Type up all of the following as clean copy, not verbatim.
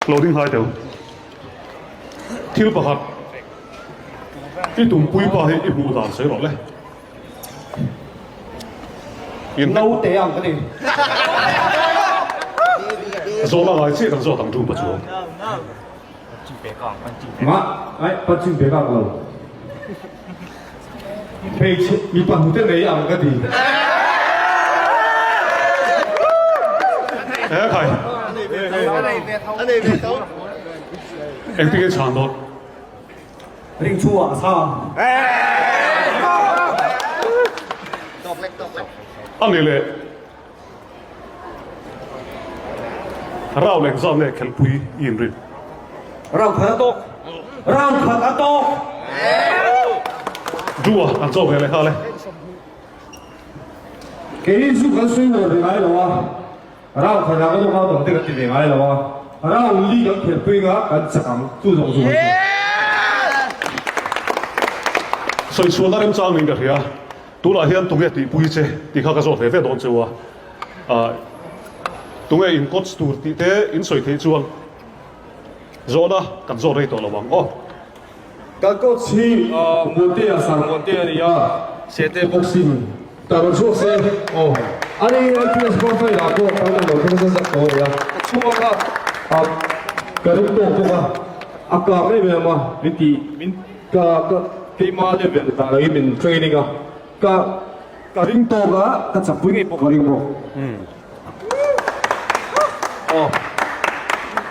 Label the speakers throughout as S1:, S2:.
S1: Lo ding hlai teu. Thil pakhat i tumpui pa hi i hmuh dan sawi rawh le. In
S2: Naute ang ka ti.
S1: Zawhna ngai chiah kan zawt ang tu pa chuan.
S2: Ma, ai punching bag ang lo. Hmeichhe mipa hnute nei ang ka ti.
S1: He khai. Engtin nge chhan dawn?
S2: Ring chu ah chhang.
S1: A ni leh. Round engzat nge khelpui i inrin?
S2: Round khat a tawk. Round khat a tawk.
S1: Dua an chaw ve leh nghal e.
S2: Keini chu kan sawi nuam ve ngai lo a, round khat ah ka tawk a tam te kan ti ve ngai lo a, round li kan khelpui nga kan chak ang chu zawng chu kan ti.
S1: Sawichhuahna remchang niin ka hria. Tunah hian tunge tihpui che tih kha ka zawt ve ve dawn cheu a, ah tunge in coach tur tih te in sawi theih chuan zawhna kan zawt rei tawh lo ang aw.
S2: Kan coach hi Muantea Sir Muantea a ni a, Sete boxing ta rawn chhuak se aw. Ani IPS profile ah pawh kan rawn lo thleng zat zat tawh a ni a, ka chhuak a, ah ka ring tawk bawk a, a kang em em a min tih min Ka ka keima level dan angin min training a, ka ka ring tawk a, ka chakpui ngei pawh ka ring bawk. Aw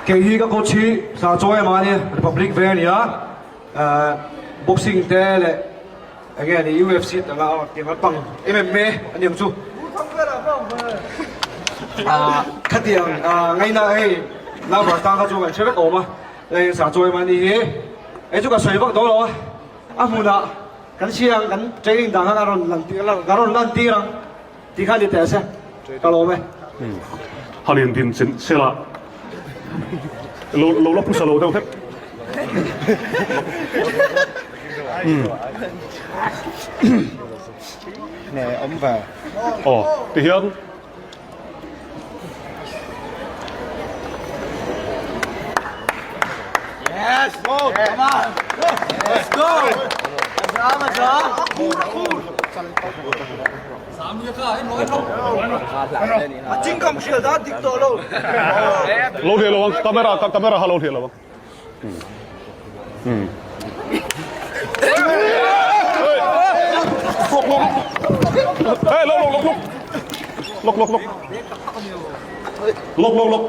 S2: kei hi ka coach hi Sir Chawi Ama ania, Republic ve ania, boxing te leh enge ni UFC te anga tiang an pang MMA aniang chu. Khatiang ngaina hei lover tang kha chu kan hre vek awm a, hei Sir Chawi Ama ni hi. Hei chu ka sawi vak dawn lo a, a hmunah kan hria ang, kan training dan kha ka rawn lan tir ka rawn lan tir ang tih kha ni teh se, ka lawm e.
S1: Han in din chin sela lo lo la phusa lo deuh hlek.
S2: Nge awm ve.
S1: Aw tihian.
S2: Yes, go, come on. Let's go.
S1: Lo hliah lo ang, camera camera kha lo hliah lo ang. Hey, lok lok lok lok lok lok lok lok lok lok.